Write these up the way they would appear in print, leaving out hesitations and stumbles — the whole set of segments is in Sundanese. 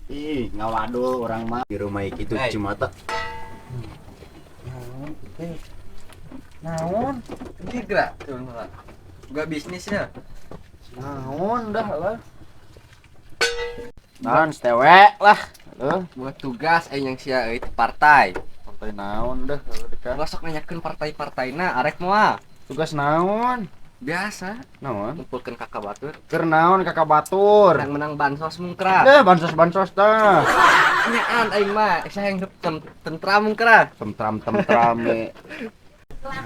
Ih, ngawadul orang mah di rumah itu Hey. cuci mata. Naon? Tigra, gak bisnisnya. Naon dah lah. Naon setewe lah. Heuh, Buat tugas aing yang sia euy partai. partai naon dah dekat. Gua sok nanyakeun partai-partaina arek moal. Tugas naon? Biasa Naon? ngumpulkeun kakak batur. Keur naon kakak batur? Menang menang bansos mungkra. Deh bansos-bansos tah. Nyaan aing mah saya yang hidup tentram mungkra. Tentram-tentram we.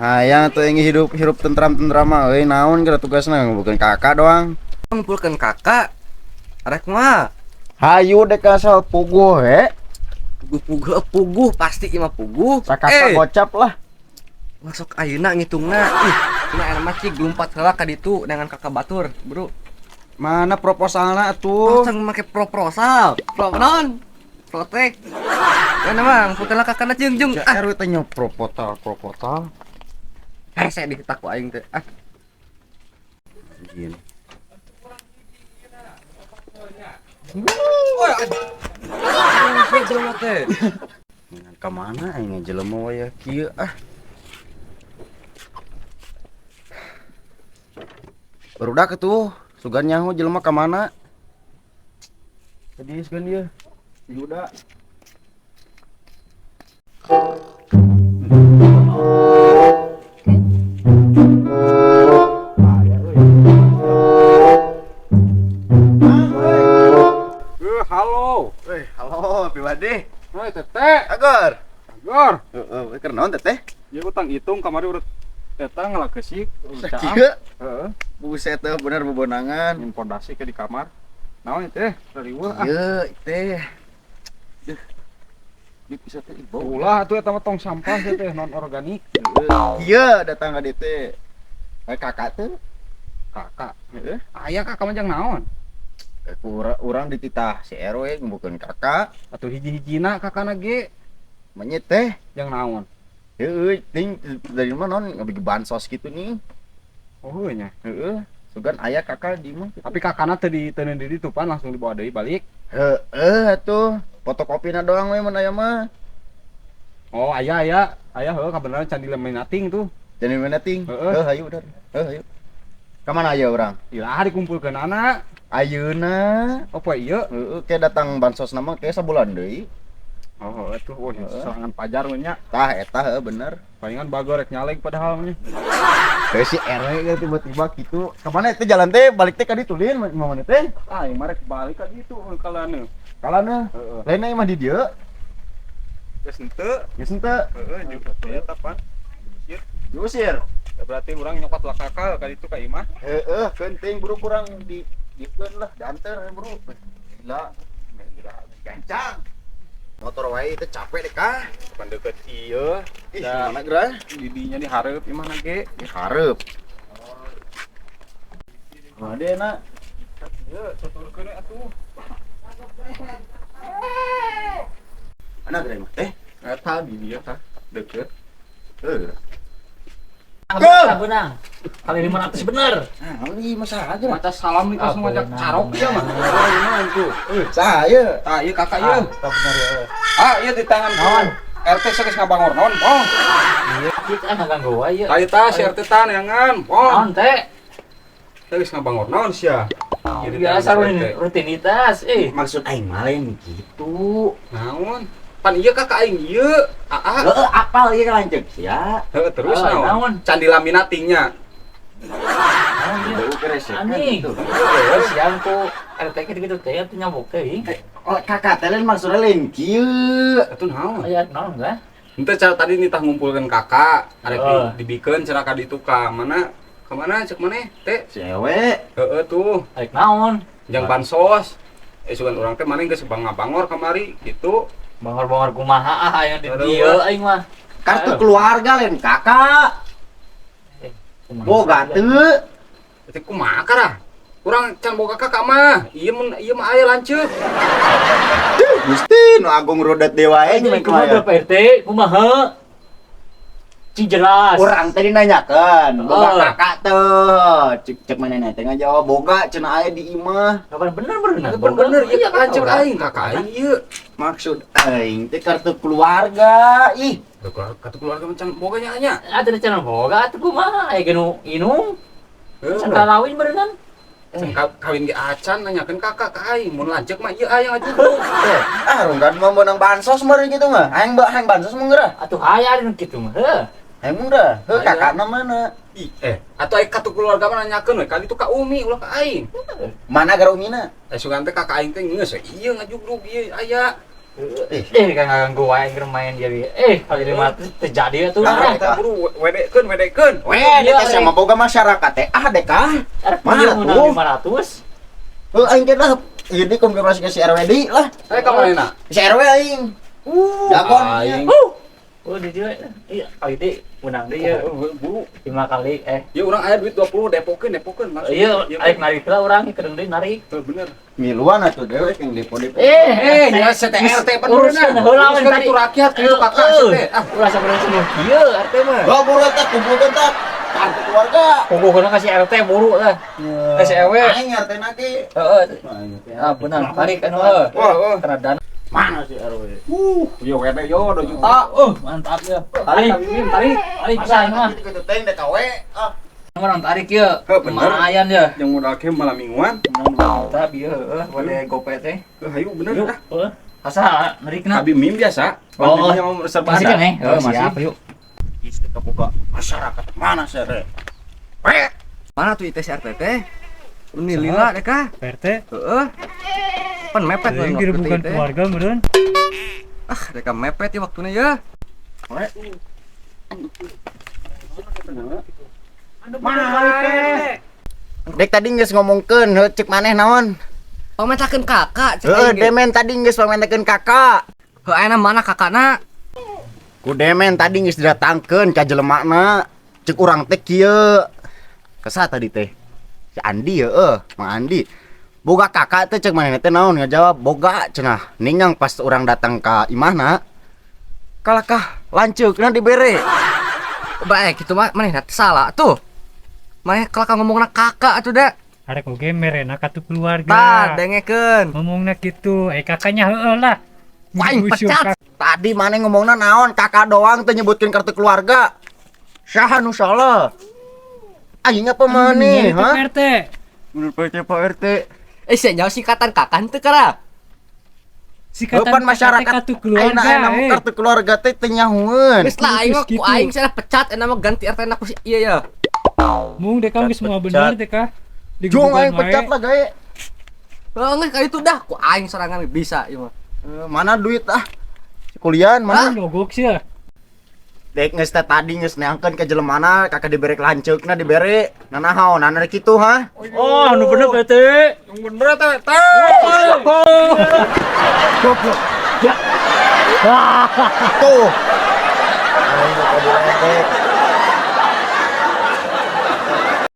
Hayang tuh yang hidup hirup tentram-tentram mah euy naon geura tugasna bukan kakak doang. Ngumpulkeun kakak arek moal. Hayu dek asal puguh he. Puguh puguh pasti imah puguh. Sakakak gocap lah. Masuk ayeuna ngitungna. Ih, cuma ayeuna mah cig lumpat heula ka ditu dengan kakak batur, Bro. Mana proposalna atuh? Langsung make proposal. Pro non. Protek. Ya nama ngumpulkeun kakakna jeung jeung. Ah, RW teh nya proposal proposal. hese diketak ku aing teh. Ah, Gini. woi. Jelema teh. Ka mana aing jelema waya kieu ah. Barudak atuh, sugan nyaho jelema ka mana? Tadi sugan dia. Si Huda. Halo. Halo, pribadi. Hei, teteh. Agor. Agor. Heeh, keur naon teteh? Ya utang hitung kamari urut eta ngalakeusik. Sakieu. Heeh. Buset teh bener bebonangan. Nyin pondasi ke di kamar. Naon teh? Riweuh ah. Ieu teh. Duh. Di bisa teh bau. Ulah atuh eta mah tong sampah teh teh non organik. Ieu datang ka dieu teh. Kakak teh. Kakak. Heeh. Aya kakak mah jang naon? Urang dititah si RW bukan kakak. Atuh hiji-hijina kakana ge Menyet teh. jang naon? Heeh, ting dari mana non ngabigi bansos gitu nih. Oh nya. Heeh. Sugan aya kakak di mah. Tapi kakana teh di teu di ditu pan langsung dibawa deui balik. Heeh atuh. Fotokopina doang we mun aya mah. Oh, aya aya. Aya heuh kabeneran can dileminating tuh. Can dileminating. Heeh. Heuh hayu udah. Heuh hayu. Ka mana aya urang? Ilah dikumpulkeun anak. Ayeuna. Oh, poe ieu. Heeh, ke datang bansos nama ke sabulan deui. Oh, atuh oh serangan pajar we nya. Tah eta heuh bener. Palingan bagor rek nyaleg padahal nya. Kayak si RW ge tiba-tiba gitu. Ka mana teh jalan teh balik teh ka ditu lin mah mana teh? Ah, yang marek balik ka ditu kalana. Kalana. Heeh. Lainna mah di dieu. Geus henteu. Geus henteu. Heeh, jeung eta pan. Diusir. Diusir. Ya, berarti urang nyokot lah kakak ka ditu ka imah. Heeh, penting bro kurang di dikeun lah diantar bro. Gila. Gila gancang. Motor wae itu capek deh kah? Pan deket ieu. Ih, Da. mana gerah? Didinya dihareup imah na ge. Dihareup. Mana deh nak? Ieu tuturkeun we atuh. Mana gerah mah teh? Eta di dieu tah deket. Heuh. Benang. Kali 500 bener. Nah, ini masalah aja. Maca salam nih pas ngajak carok ieu mah. Naon tuh? Saya. Tah ieu kakak ieu. Ah, bener ya. Ah, ieu di tangan Naon? RT sok geus ngabangor naon, pong. Iya, kita ngaganggu wae ieu. Tah ieu tah si RT tah neangan, pong. Naon teh? Teh geus ngabangor naon sia? Biasa rutinitas, eh. Maksud aing mah lain gitu. Naon? Pan ieu kakak aing ieu. Aa. Heeh, apal ieu lanceuk sia. Heeh, terus naon? naon? Candi laminatingnya. Naon ieu? Bau keresekan Anjing. gitu. Heeh, siang ku RT gitu teh atuh nyambuk teh. Oh, kakak teh lain maksudnya lain kieu. Atuh naon? Aya naon teh? Henteu cara tadi nitah ngumpulkeun kakak, arek dibikeun cara ka ditu ka mana? Ka mana cek maneh teh? Si ewe. Heeh tuh, Arek naon? jang bansos. Sugan urang teh maneh geus bangabangor kamari gitu. Bangor-bangor kumaha ah aya di dieu aing mah. Kartu keluarga lain kakak. Boga teu. Teh kumaha karah? Urang can boga kakak mah. Ieu mun ieu mah aya lanceuk. Gusti nu agung rodat dewa wae Kumaha Pak RT? Kumaha? Cing jelas. Urang tadi nanyakeun, boga Oh. kakak teu. Cek cek manehna teh ngajawab boga cenah aya di imah. Kapan bener bener. Bener ieu kan lanceuk aing, kakak aing ieu. Maksud aing teh kartu keluarga. Ih, Kartu keluarga macam boga nya nya. Ada cenah boga atuh kumaha aya genu inung. Heuh. Can kawin berenang. Can kawin ge acan nanyakeun kakak ka aing, mun lanceuk mah ieu aya ngajugrug. Ah rungkad mah meunang bansos meureun kitu mah. Hayang hayang bansos mah geurah. Atuh aya nu kitu mah. Heuh. Hayang mah geurah. Heuh Hayang. kakakna mana? Ih, atuh aya kartu keluarga mah nanyakeun we ka ditu ka Umi ulah ka aing. Mana gara umina? Eh sugan teh kakak aing teh geus we ieu ngajugrug ieu aya. Eh kan ganggu wae keur main jadi. Kali 500 terjadi atuh. Ah, Eta buru wedekeun wedekeun. Weh, Iya, teh sama boga masyarakat teh. Ah dekah. Arek Mana menang tuh? 500. Heuh aing teh lah. Ini konfirmasi ke si RW deui lah. Saya ka manehna? Si RW aing. Jagoan. Aing. Oh, di dia. Iya, kali deui menang deui ya. Buru. 5 kali eh. Ya urang aya duit 20 depokeun depokeun langsung. Iya, arek narik lah urang keur deui narik. Heuh, bener. Miluan atuh dewek yang depo-depo. Eh, Ya CTRT uruskeun heula we Uruskeun tadi. itu rakyat itu kakak CT. Ah, Ulah sampe sini kieu RT mah. Lo buru teh kumpulkeun teh kartu keluarga. Kukuhna ka si RT buru lah. Ka si RW. Aing RT na ge. Heeh. Ah, benar. Tarik anu heuh. Wah, wah. Karena dana. Mana si RW? Yo wede yo 2 juta. Mantap ya. Tarik, tarik, tarik pisan mah. Gitu teh DKW. Ah. Orang tarik ya. Heuh, bener. Lumayan ya. Yang modal ke malam mingguan. Menang 2 juta bieu heuh, wade gope teh. Heuh, hayu bener ah. Heeh. Asa narikna. Abi mim biasa. Oh, Abi mim serba Masih ada. kan eh? Heuh, masih. Siap yuk. Geus teu kaboga masyarakat mana si RW? Mana tuh ITS RT teh? Ini lila deh kah? RT, Heeh. Pan mepet ini waktu kira bukan teh. keluarga meureun. Ah, deka mepet ya waktunya ya. Mana teh? Dek tadi geus ngomongkeun heuh cek maneh naon? Pamentakeun kakak cek Heuh, aing ge. Demen tadi geus pamentakeun kakak. Heuh, ayeuna mana kakakna? Ku Demen tadi geus didatangkeun ka jelemana. Cek urang teh kieu. Kesah tadi teh. Si Andi heueuh, Mang Andi. Boga kakak teh cek manehna teh naon ngajawab boga cenah. Ningang pas urang datang ka imahna. Kalakah lanceukna dibere. Baik, itu mah manehna teh salah tuh. Maneh kalakah ngomongna kakak atuh da. Arek oge merena kartu keluarga. Tah, dengekeun. Ngomongna gitu, eh kakaknya heueuh lah. Wah, aing Busuk pecat. Tadi maneh ngomongna naon kakak doang teh nyebutkeun kartu keluarga. Saha nu salah? Aing apa maneh, Pak ha? RT. Bener Pak Pak RT. Eh, sia nyaho singkatan kakak henteu kara. Sikatan Eupan masyarakat kartu keluarga. Ayeuna ayeuna mah eh. kartu keluarga teh teu nyahueun. Geus lah aing mah ku Gitu. aing sia pecat enak mah ganti RT na ku si iya ya. Mung deka geus semua bener deka. Jung aing pecat lah gae. Heeh, geus ka itu dah ku aing sorangan bisa ieu mah. Eh, mana duit ah? Si kulian mana? Nogok sih ya. Dek geus teh tadi geus neangkeun ka jelemana kakak dibere lanceukna dibere. Nanahaon rek kitu ha? Oh, anu bener RT. Yang bener teh. Teh. Goblok. Tuh. Aing bakal diledek.